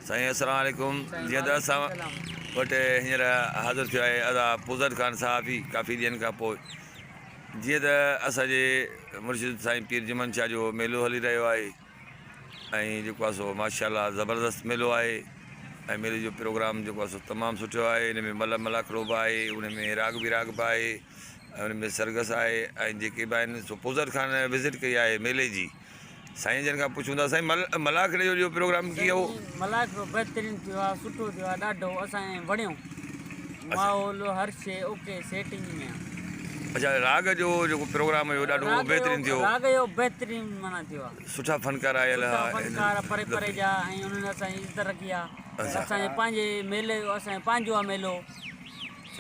سائين السلام عليڪم جيئن ته اسان وٽ هينئر حاضر ٿيو آهي ادا پوزر خان صحافي ڪافي ڏينهن کان پوء جيئن ته اسان جي مرشد سائين پير جمن شاهه جو ميلو هلي رهيو آهي ۽ جيڪو آهي سو ماشاء الله زبردست ميلو آهي ۽ ميلي جو پروگرام جيڪو آهي سو تمام سٺو آهي ان ۾ مل ملاکڙو به آهي ان ۾ راڳ ويراڳ به آهي ۽ ان ۾ سرگس آهي ۽ جيڪي به آهن سو پوزر خان وزٽ ڪئي آهي ميلي جي سائين جن کان پڇون ٿا سائين ملاکڙي جو جو پروگرام ڪيئن هو؟ سائين ملاکڙو بهترين ٿيو آ سٺو ٿيو آ ڏاڍو اسان کي وڻيو ماحول هر شي اوڪي سيٽنگ ۾ آ. اڇا راڳ جو جيڪو پروگرام هيو ڏاڍو بهترين ٿيو. راڳ جو بهترين معنيٰ ٿيو آ. سٺا فنڪار آيل سٺا فنڪار پري پري جا ۽ انهن اسان جي عزت رکي آ اسان جي پنهنجي ميلي جو اسان جو پنهنجو آ ميلو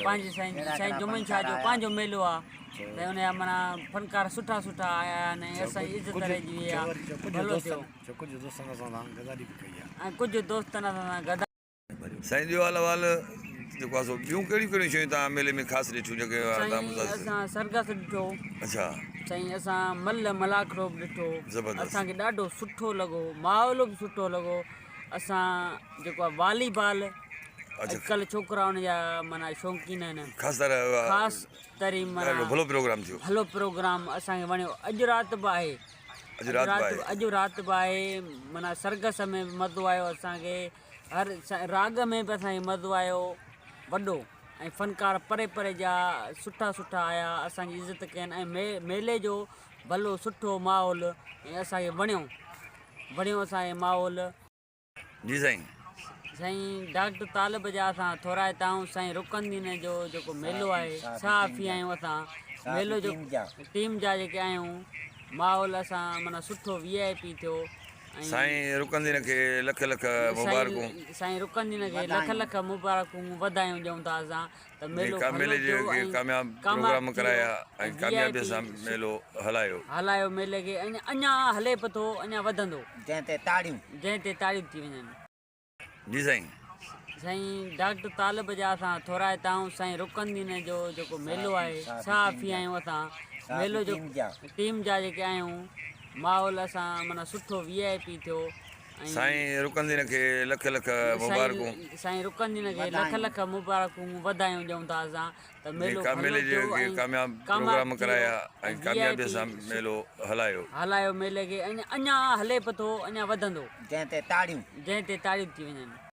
پنهنجي سائين سائين جمن شاهه جو پنهنجو ميلو آ. ته ان جا معنيٰ فنڪار سٺا سٺا آيا آهن ۽ اسان جي عزت رهجي وئي آهي ڀلو ٿيو ۽ ڪجهه دوستن اسان سان غداري. سائين ڏيو حال احوال جيڪو آهي سو ٻيون ڪهڙيون ڪهڙيون شيون توهان ميلي ۾ خاص ڏٺيون جيڪي توهان سائين متاثر اسان سرگس ڏٺو. اڇا. سائين اسان ملهه ملاکڙو به ڏٺو. زبردست. اسان کي ڏاڍو سٺو لڳو ماحول به سٺو لڳو اسان جيڪو آهي والي بال اڄڪلهه ڇوڪرا ان جا معنيٰ شوقين آهن خاص طرح خاص تري معنيٰ ڏاڍو ڀلو پروگرام ٿيو. ڀلو پروگرام اسان کي وڻيو اڄ رات به آهي اڄ رات به آهي اڄ رات به آهي معنيٰ سرگس ۾ به مزو آيو اسان کي هر راڳ ۾ به اسان کي مزو آيو وڏو ۽ فنڪار پري پري جا سٺا سٺا آيا اسان جي عزت ڪين ۽ ميلي جو ڀلو سٺو ماحول ۽ اسان کي وڻيو وڻيو اسان کي ماحول. جي سائين. سائين ڊاڪٽر طالب جا اسان ٿورائتا آهيون سائين رڪن دين جو جيڪو ميلو آهي صحافي آهيون اسان ميلو جو ٽيم جا جيڪي آهيون ماحول اسان معنيٰ سٺو وي آء پي ٿيو سائين رڪن دين کي لک لک مبارڪون سائين رڪن دين کي لک لک مبارڪون وڌايون ڏيون ٿا اسان ته ميلو جي ميلي ڀلو جي ٿيو ۽ ڪامياب پروگرام ڪرايا ۽ ڪاميابي سان ميلو هلايو. هلايو ميلي کي ۽ اڃا هلي به ٿو اڃا وڌندو. جنهن تي تاڙيون. جنهن تي تاڙيون ٿي وڃن. جي سائين. سائين ڊاڪٽر طالب جا اسان ٿورائتا آهيون سائين رڪن دين جو جيڪو ميلو آهي صحافي آهيون اسان ميلو جو ٽيم جا جيڪي آهيون ماحول اسان معنيٰ سٺو وي آء پي ٿيو. سائين رڪن دين کي لک لک مبارڪون. سائين رڪن دين کي لک لک مبارڪون وڌايون ڏيون ٿا اسان ته ميلو جي ڀلو ميلي ٿيو جي ۽ ڪامياب ڪامياب پروگرام ٿي ڪرايا ويو ۽ ۽ وي آء ڪاميابي پي سان ميلو هلايو. هلايو ميلي کي ۽ اڃا هلي به ٿو اڃا وڌندو. جنهن تي تاڙيون. جنهن تي تاڙيون ٿي وڃن.